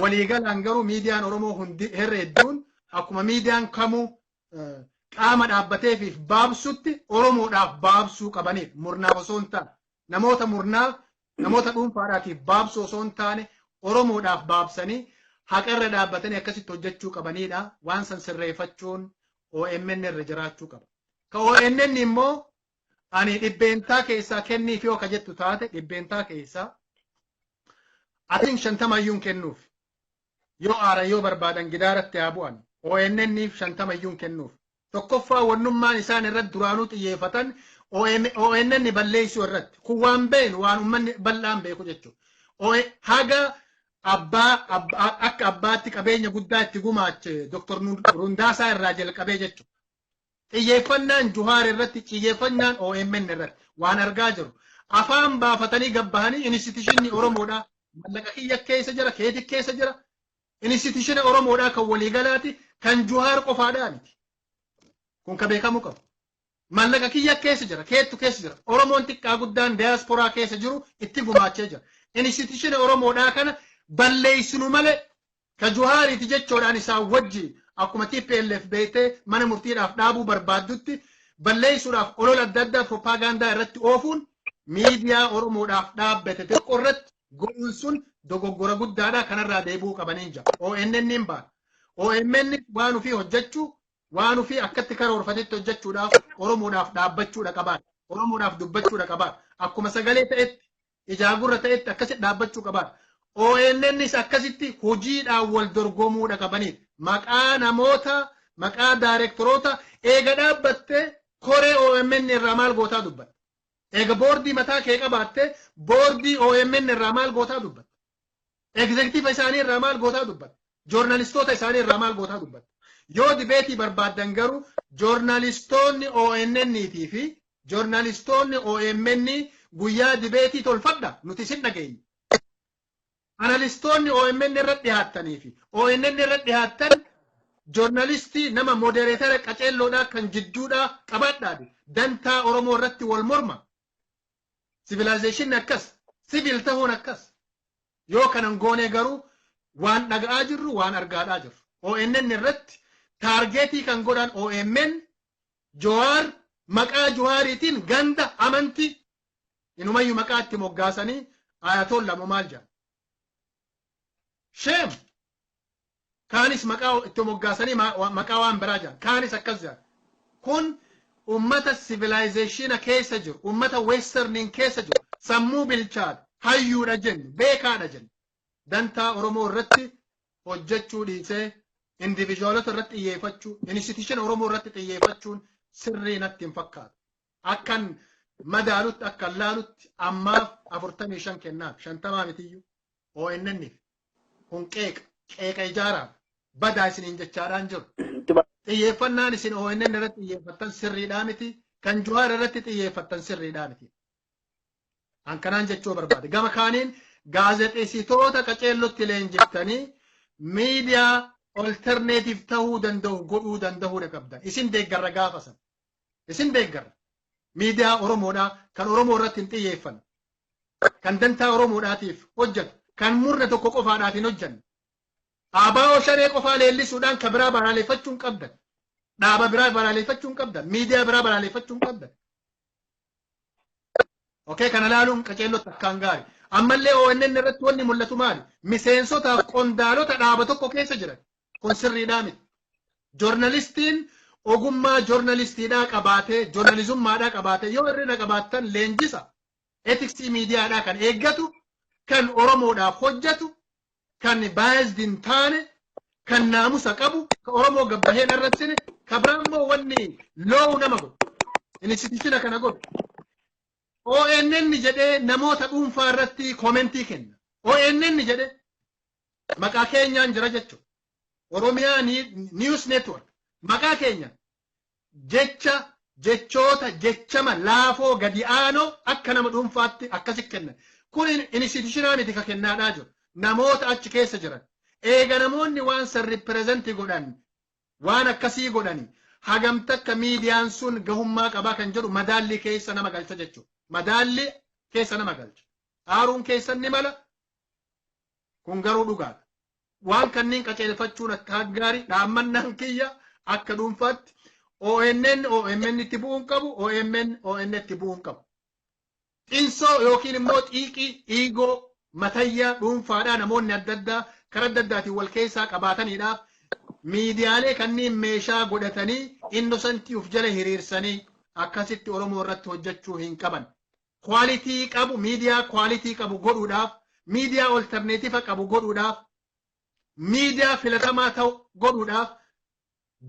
waliigalaan garuu miidiyaan Oromoo hundi herra hedduun akkuma miidiyaan kamuu qaama dhaabbateefiif baabsutti Oromoodhaaf baabsuu qabanidha. Murnaaf osoo hin taane, namoota murnaaf, namoota dhuunfaadhaatiif baabsuu osoo hin taane, Oromoodhaaf baabsanii haqarra dhaabbatanii akkasitti hojjechuu qabanidha. Waan san sirreeffachuun OMN irra jiraachuu qaba. Ka ONN immoo ani dhibbeentaa keessaa kenniif yoo ka jettu taate, dhibbeentaa keessaa atiin 50 iyyuu kennuuf. Yoo aaran, yoo barbaadan gidaaratti haa bu'an. ONNif 50 iyyuu kennuuf. Tokkoffaa, wannummaan isaan irratti duraanuu xiyyeeffatan ONN balleessuu irratti. Kun waan beenu, waan uummanni bal'aan beeku jechuudha. Haga abbaa akka abbaatti qabeenya guddaa itti gumaache Dr. Rundaasaa irraa jalqabee jechuudha. Xiyyeeffannaan Juhaar irratti, xiyyeeffannaan OMN irratti waan argaa jiru. Afaan baafatanii gabbahanii institution Oromoodhaa mallaqa kiyya keessa jira, keeti keessa jira. Institution Oromoodhaa kan waliigalaati, kan Juhaar qofaadhaa miti. Kun ka beekamuu qabu. Mallaqa kiyya keessa jira, keettu keessa jira. Oromoon xiqqaa guddaan diyaasporaa keessa jiru itti gumaachee jira. Institution Oromoodhaa kana balleessinu malee ka Juhaariiti jechuudhaan isaan wajji akkuma TPLF beektee mana murtiidhaaf dhaabuu barbaaddutti balleessuudhaaf olola adda addaa propaagandaa irratti oofuun miidiyaa Oromoodhaaf dhaabbate xiqqoo irratti godhuun sun dogoggora guddaadha, kanarraa deebi'uu qabaniin jira. ONN hin baana. OMN waan ofii hojjechuu, waan ofii akkatti karoorfatetti hojjechuudhaaf Oromoodhaaf dhaabbachuudha qabaadha. Oromoodhaaf dubbachuudha qabaadha. Akkuma sagalee ta'etti, ijaa gurra ta'etti akkasitti dhaabbachuu qabaadha. ONNs akkasitti hojiidhaan wal dorgomuudha qabanidha. Maqaa namoota, maqaa daayirektoroota eega dhaabbattee koree OMN irraa maal gootaa dubbatta? Eega boordii mataa kee qabaattee boordii OMN irraa maal gootaa dubbatta? Executive isaanii irraa maal gootaa dubbatta? Joornaalistoota isaanii irraa maal gootaa dubbatta? Yoo debate barbaaddan garuu joornaalistoonni ONN fi joornaalistoonni OMN guyyaa debate tolfadha, nuti isin dhageenya. Analistoonni OMN irra dhiyaattanii fi ONN irra dhiyaattan joornaalistii nama moderator qaceelloodhaa kan jidduudhaa qabaadhaadhi. Dantaa Oromoo irratti wal morma. Civilization akkas. Civil ta'uun akkas. Yoo kanan goonee garuu waan dhaga'aa jirru, waan argaadhaa jirru. ONN irratti target kan godhan OMN Jawaar, maqaa Jawaariitiin ganda, amantii, inumayyuu maqaa itti moggaasanii ayatolla moo maal jedhan. Shame! Kaanis maqaa itti moggaasanii maqaa waan biraa jedhan. Kaanis akkas jedhan. Kun ummata civilization keessa jiru, ummata westerniin keessa jiru, sammuu bilchaata, hayyuudha jennu, beekaadha jennu. Dantaa Oromoo irratti hojjechuu dhiisee individualota irratti xiyyeeffachuu, institution Oromoo irratti xiyyeeffachuun sirrii natti hin fakkaatu. Akkan madaalutti, akkan laalutti ammaaf 45 kennaaf, 50 mitiyyuu ONN. Kun qeeqa, qeeqa ijaaraa badaa isiniin jechaadhaan jiru. Xiyyeeffannaan isin ONN irratti xiyyeeffattan sirriidhaa miti. Kan Jawaar irratti xiyyeeffattan sirriidhaa miti. An kanaan jechuu barbaade. Gama kaaniin gaazexeessitoota qaceellotti leenjiftanii miidiyaa alternative ta'uu danda'u godhuu danda'uudha qabdan. Isin deeggarra gaafa sana. Isin deeggarra. Miidiyaa Oromoodhaa kan Oromoo irratti hin xiyyeeffanne. Kan dantaa Oromoodhaatiif hojjetu. Kan murna tokko qofaadhaaf hin hojjenne. ABO shanee qofaa leellisuudhaan kan biraa balaaleffachuu hin qabdan. Dhaaba biraa balaaleffachuu hin qabdan. Miidiyaa biraa balaaleffachuu hin qabdan. Okay, kana laaluun qaceellotti akkaan gaarii. Ammallee ONN irratti wanni mul'atu maali? Miseensotaaf qondaalota dhaaba tokko keessa jiran. Kun sirriidhaa miti. Joornalistiin ogummaa joornalistiidhaa qabaatee, joornalizummaadhaa qabaatee yoo hir'ina qabaattan leenjisa. Ethics miidiyaadhaa kan eeggatu, kan Oromoodhaaf hojjetu, kan biased hin taane, kan naamusa qabu, kan Oromoo gabbaheen arrabsine, kan biraa immoo wanni loowu nama godhu. Institution kana godhu. ONN jedhee namoota dhuunfaa irratti comment kenna. ONN jedhee maqaa keenyaan jira jechuudha. Oromiyaa News Network maqaa keenya jecha jechoota jechama laafoo gadi aanoo akka nama dhuunfaatti akkasi kennan. Kun institutionaa miti ka kennaadhaa jiru. Namoota achi keessa jiran. Eega namoonni waan san represent godhan, waan akkasii godhani, hagam takka miidiyaan sun gahummaa qabaa kan jedhu madaallii keessa nama galcha jechuudha. Madaalli keessa nama galcha. Aaruun keessan ni mala. Kun garuu dhugaadha. Waan kanneen qaceelfachuun akka gaarii dhaammannaan kiyya akka dhuunfaatti ONN OMN itti bu'uun qabu, OMN ON itti bu'uun qabu. Xinsoo yookiin immoo xiiqii dhiigoo matayyaa dhuunfaadhaa namoonni adda addaa karaa adda addaatiin wal keessaa qabaataniidhaaf miidiyaalee kanneen meeshaa godhatanii innocent uf jala hiriirsanii akkasitti Oromoo irratti hojjechuu hin qaban. Quality qabu, miidiyaa quality qabu godhuudhaaf, miidiyaa alternative qabu godhuudhaaf, miidiyaa filatamaa ta'u godhuudhaaf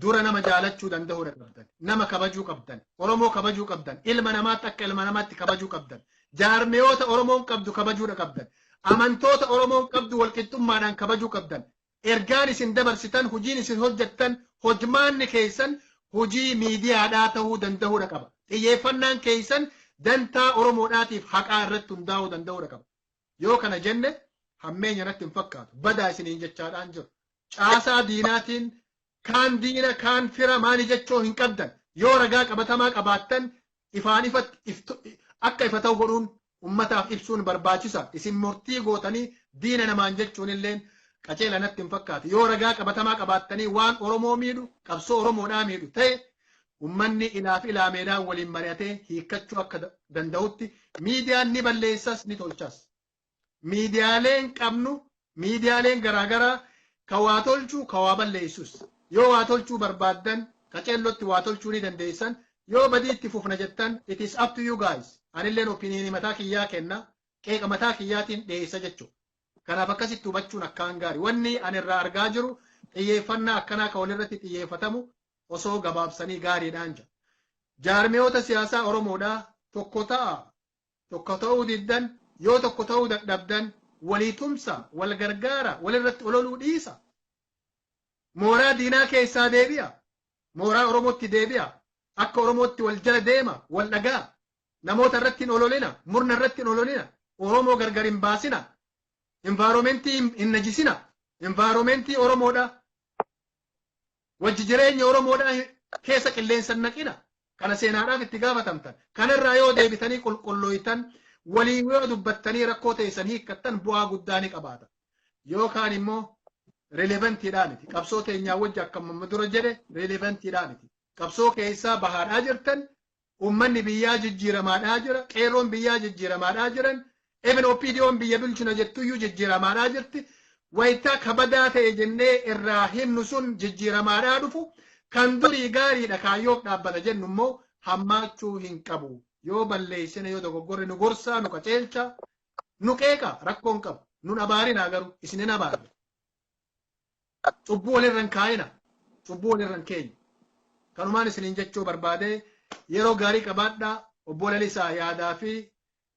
dura nama jaalachuu danda'uudha qabdan. Nama kabajuu qabdan. Oromoo kabajuu qabdan. Ilma namaatti akka ilma namaatti kabajuu qabdan. Jaarmiyoota Oromoon qabdu kabajuudha qabdan. Amantoota Oromoon qabdu walqixxummaadhaan kabajuu qabdan. Ergaan isin dabarsitan, hojiin isin hojjettan, hojmaanni keessan hojii miidiyaadhaa ta'uu danda'uudha qaba. Xiyyeeffannaan keessan dantaa Oromoodhaatiif haqaa irratti hundaa'uu danda'uudha qaba. Yoo kana jenne hammeenya irratti hin fakkaatu. Badaa isiniin jechaadhaan jiru. Caasaa diinaatiin kaan diina kaan fira maali jechoo hin qabdan. Yoo ragaa qabatamaa qabaattan ifaan ifatti akka ifa ta'u godhuun ummataaf ibsuun barbaachisa. Isin murtii gootanii diina namaan jechuun illeen qaceela natti hin fakkaatu. Yoo ragaa qabatamaa qabaattanii waan Oromoo miidhu, qabsoo Oromoodhaa miidhu ta'e, ummanni ilaaf ilaameedhaan waliin mari'atee hiikkachuu akka danda'utti miidiyaan ni balleessas ni tolchas. Miidiyaaleen qabnu miidiyaaleen garaagaraa ka waa tolchuu ka waa balleessus. Yoo waa tolchuu barbaaddan qaceellotti waa tolchuu ni dandeessan. Yoo badii itti fufna jettan, it is up to you guys. Anilleen opinion mataa kiyyaa kenna, qeeqa mataa kiyyaatiin dhiyeessa jechuudha. Kanaaf akkasitti hubachuun akkaan gaarii. Wanni ani irraa argaa jiru xiyyeeffannaa akkanaa ka walirratti xiyyeeffatamu osoo gabaabsanii gaariidhaan jira. Jaarmiyoota siyaasaa Oromoodhaa tokko ta'a. Tokko ta'uu diddan, yoo tokko ta'uu dadhabdan, walii tumsa, wal gargaara, walirratti ololuu dhiisa. Mooraa diinaa keessaa deebi'a. Mooraa Oromootti deebi'a. Akka Oromootti wal jala deema, wal dhagaa. Namoota irratti hin ololina, murna irratti hin ololina. Oromoo gargar hin baasina. Environment hin najisina. Environment Oromoodha. Wajji jireenya Oromoodha keessa qilleensa hin naqina. Kana seenaadhaaf itti gaafatamtan. Kanarraa yoo deebitanii qulqullooytan, waliin yoo dubbattanii rakkoo teessan hiikkattan, bu'aa guddaa ni qabaata. Yookaan immoo relevantiidhaa miti. Qabsoo teenyaa wajji akka amma dura jedhe relevantiidhaa miti. Qabsoo keessaa bahaadhaa jirtan, ummanni biyyaa jijjiiramaadhaa jira, qeerroon biyyaa jijjiiramaadhaa jiran, even OPDO'n biyya bulchina jettuyyuu jijjiiramaadhaa jirti. Wayitaa kabadaa ta'e jennee irraa himnu sun jijjiiramaadhaa dhufu, kan durii gaariidha kaayyoof dhaabbata jennu immoo hammaachuu hin qabu. Yoo balleessine, yoo dogoggorre, nu gorsaa, nu qaceelcha, nu qeeqa, rakkoon qabu. Nun abaarinaa garuu isin hin abaarre. Cubbuu walirra hin kaayina. Cubbuu walirra hin keenya. Kanumaan isiniin jechuu barbaade. Yeroo gaarii qabaadhaa. Obbo Lalisaa, yaadaa fi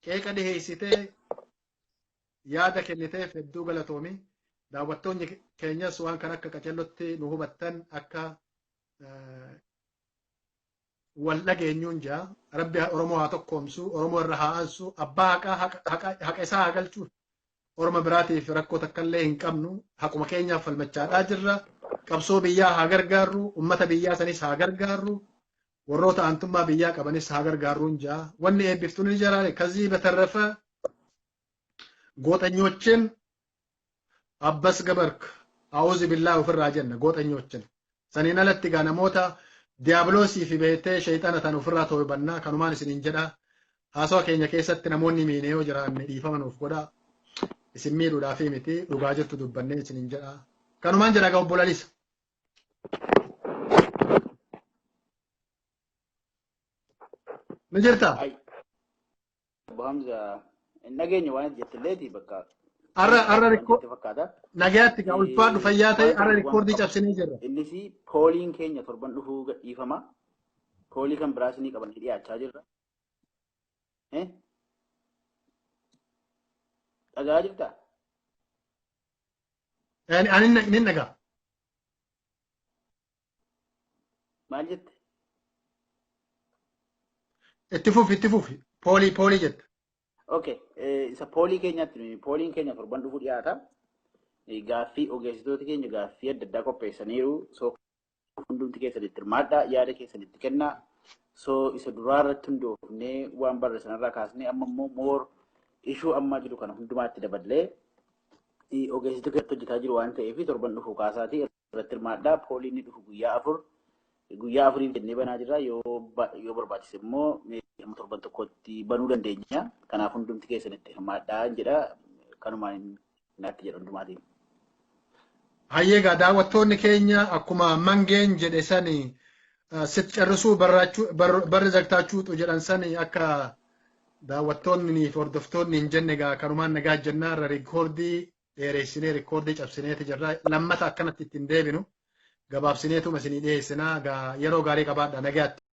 qeeqa dhiheessitee yaada kenniteef hedduu galatoomi. Daawwattoonni keenyas waan kan akka qacellotti nu hubattan akka wal dhageenyuun jaa. Rabbi Oromoo haa tokkoomsu, Oromoo irra haa aansu, abbaa haqaa haqa isaa haa galchu. Orma biraatiif rakkoo takka illee hin qabnu. Haquma keenyaaf falmachaadhaa jirra. Qabsoo biyyaa haa gargaarru, ummata biyyaa sanis haa gargaarru, warroota aantummaa biyyaa qabanis haa gargaarruun jaa. Wanni eebbiftuun ni jiraale. ከዚህ በተረፈ ጎጠኞችን አበስ ገበርክ አውዝ ቢላህ ofirraa jenna ጎጠኞችን. Saniin alatti gaa namoota diyaabloosii fi beektee shayxaana tan ofirraa to'annaa kanumaan isiniin jedha. Haasawa keenya keessatti namoonni miine yoo jiraanne dhiifama nuuf godhaa. Isin miidhuudhaaf miti, dhugaa jirtu dubbannee isiniin jedha. Kanumaan jedha gaa, obbo Lalisa. Ni jirtaa? Obbo Hamza, hin dhageenye waan jettilleeti bakka. Arra Waan jette fakkaata. Nagayaatti gaa, ulfaadhu, fayyaa ta'e. Arra rikoordii cabsinee jirra. Innis pooliin keenya torban dhufuu gadhiifama. Poolii kan biraas ni qabannee dhiyaachaa jirra. Dhagaa jirtaa? Ani nin dhagaa. Maal jette? Itti fufi, itti fufi. Poolii, poolii jette. Okay, isa poolii keenyatti, pooliin keenya torban dhufuu dhiyaata. Gaaffii ogeessitoota keenya gaaffii adda addaa qopheessaniiru. So hundumti keessan itti hirmaadhaa, yaada keessan itti kennaa. So isa duraa irratti hundoofnee, waan barre sanarraa kaasnee, amma immoo more issue ammaa jiru kana hundumaatti daballee ogeessitoota keessatti hojjetaa jiru waan ta'eef, torban dhufuu kaasaatii irratti hirmaadhaa. Pooliin ni dhufu guyyaa 4, guyyaa 4f jennee banaa jirra. Yoo barbaachise immoo amma torban tokkotti banuu dandeenya. Kanaaf hundumti keessan itti hirmaadhaa jedha. Kanumaan naatti jedha hundumaatiin. Hayyeegaa, daawwattoonni keenya, akkuma mangeen jedhe sani, sit carrisuu barri zagtaachuutu jedhan sani, akka daawwattoonni fi hordoftoonni hin jenne gaa, kanumaan nagaa jennaa. Irra rikoordii dheeressinee rikoordii cabsineeti jirra. Lammata akkanatti ittiin deebinu, gabaabsineetuma isinii dhiyeessinaa gaa. Yeroo gaarii qabaadha, nagaatti.